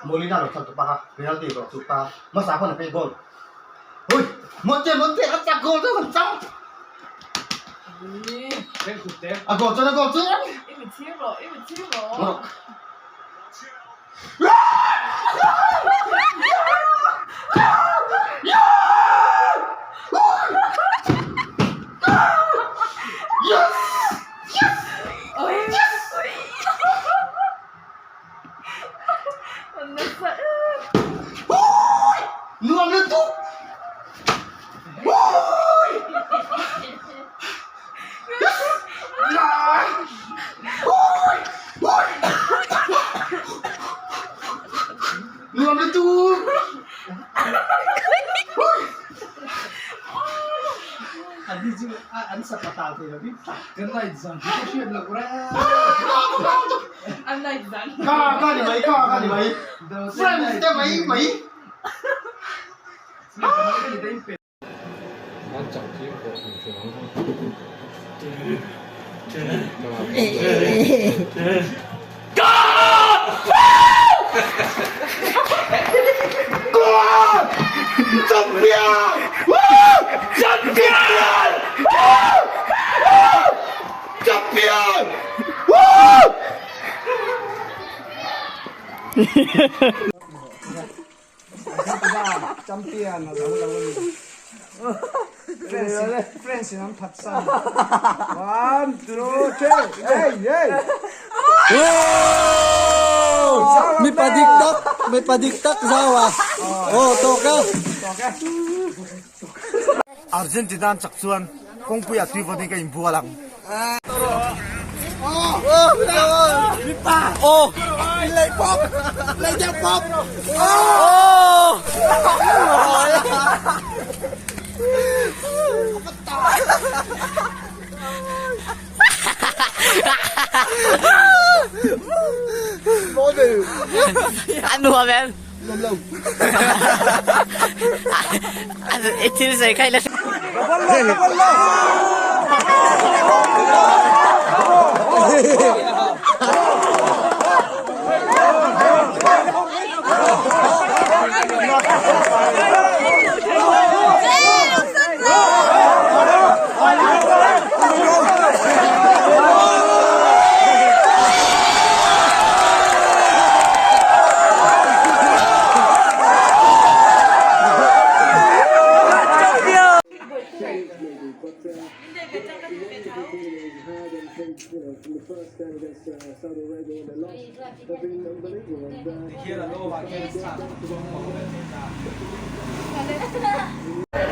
Molina lo chhan tupa kha penalty rawh chu ta hmasa khawn a pay goal hui Montiel Montiel a chak goal chu kan chang a goal chuan a goal chuan Nuam lutuk Nuam lutuk Ka ka ni mai ka ka ni mai Friends te mai mai. Champion a lo lo a ni. Friends in an phat san. One, two, three, hey, hey! Mipa dik tak, mipa dik tak zau a. Aw tawk e. Argentina an chak chuan kawngpuiah tui vawtin ka inbual ang. An nuam em? Nuam lo. I thil sawi kha i la Tikhian a lawm ah khian thla chuang a awm ve thei ta.